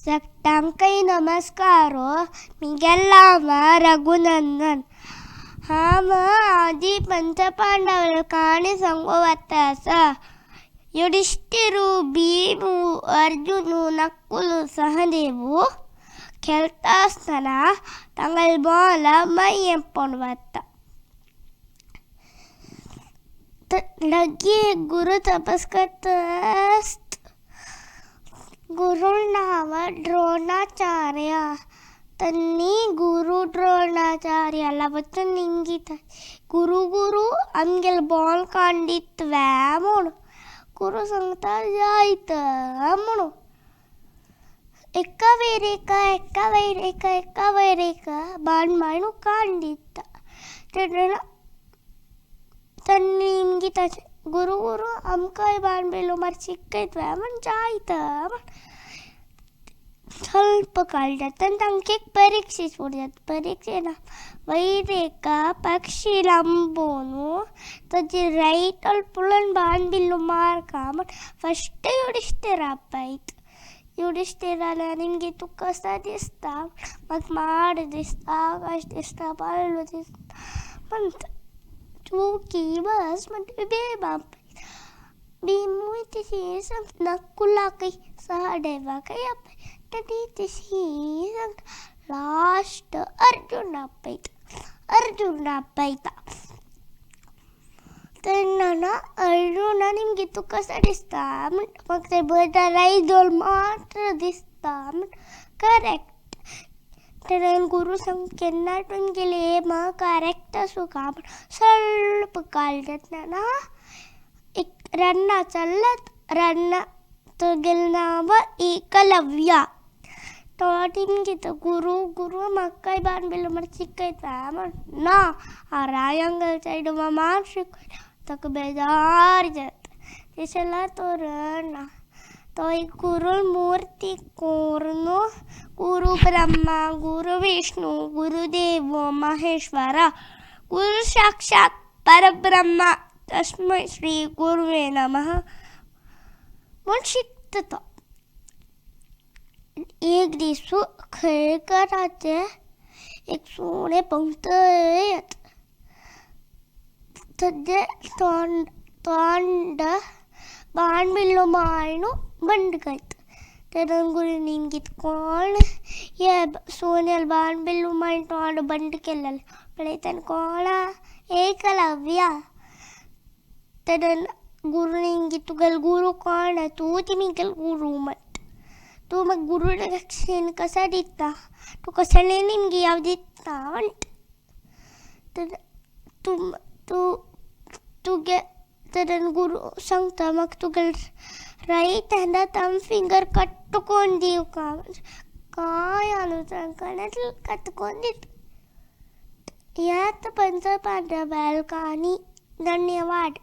सगळ्यांकय नमस्कार. मिगेल्लाम रघुनंदन. हांव आदी पंचपांडव काणी सांगू आसा. युधिष्ठिरू, भीमू, अर्जुनू, नकुलू, सहदेवू खेळटा आसतना तांगेले बॉल मांय वता. लगी गुरु तपस करता गुरु नाव द्रोणाचार्य. तन्नी गुरु द्रोणाचार्याला वचून निमगिता, गुरु गुरु आमगेले बॉल कांडित्वे म्हणून. गुरु सांगता जायत म्हणून. एका वयर एका, एका वयर एका, एका वयर एका बाण मारून काण दिता. तेन्ना तन्नी निमगिता, गुरु गुरु आमकांय बाण बेलो मार शिकयतवे म्हण जायत म्हण. ಸ್ವಲ್ಪ ಕಾಲ जाता आनी तांकां एक परिक्षा सुरू जाता. परिक्षे वयर एका पक्षी लांबोवन ताजे रायट पुळून बाण बिल्लो मारका म्हण. फस्ट युधिष्ठिर आपयता. युधिष्ठिराला निमगे तुका कसा दिसता? म्हाका माड दिसता, आकाश दिसता, पालो दिसता म्हणटा. चुकी बस म्हणटा. भीम आपयता. भीमूय तशी सांगता. नकुलाकय सहदेवाकय आपयता. तेणी तशी सांगता. लास्ट अर्जुन आपयता. अर्जुन आपयता तेन्ना ना अर्जुना निमगे तुका कसा दिसता म्हणटा. म्हाका ते बरें रायदोल मात्र दिसता म्हण. करेक्ट. तेन्ना गुरू सांग केन्ना तुमगेले म्हाका करेक्ट आसूं का म्हण. ಸ್ವಲ್ಪ काल जातना ना एक रन्ना चल्लात. रन्ना तुगेलें नांव एकलव्य. तो निमगिता, गुरु गुरु म्हाकाय बाण बिल्लो मार शिकयता म्हण. ना, हांव रायांगल सायड मार शिकयता. ताका बेजार जाता. तशें तो रडना. तो एक गुरूल मूर्ती करून गुरु ब्रह्मा गुरु विष्णू गुरुदेव महेश्वरा गुरु साक्षात परब्रह्मा तस्मै श्री गुरुवे नमः म्हूण शिकता तो. एक दीस खंयकाराचे एक सुणें भोंवतय येता. ताजें तोंड तोंड बाण बिल्लो मारून बंद करता. तेन्ना गुरू निमगीत कोण हे सोन्याल बाण बिल्लो मारून तोंड बंद केलेलें पळयतना कोण एकलव्य. तेन्ना गुरू निमगीत तुगेलो गुरू कोण? तूं म्हगेलो गुरू म्हणटा. तूं म्हाका गुरू दक्षिण कसा दिता? तुका सगळें निमगी हांव दिता म्हणटा. तेन्ना तूं तूं तुगे तेन्ना गुरू सांगता म्हाका तुगेले रायट हँडा थंब फिंगर कट करून दिवका. कांय आलोचना कट करून दिता. ह्यात पंचपांडवाल कहानी. धन्यवाद.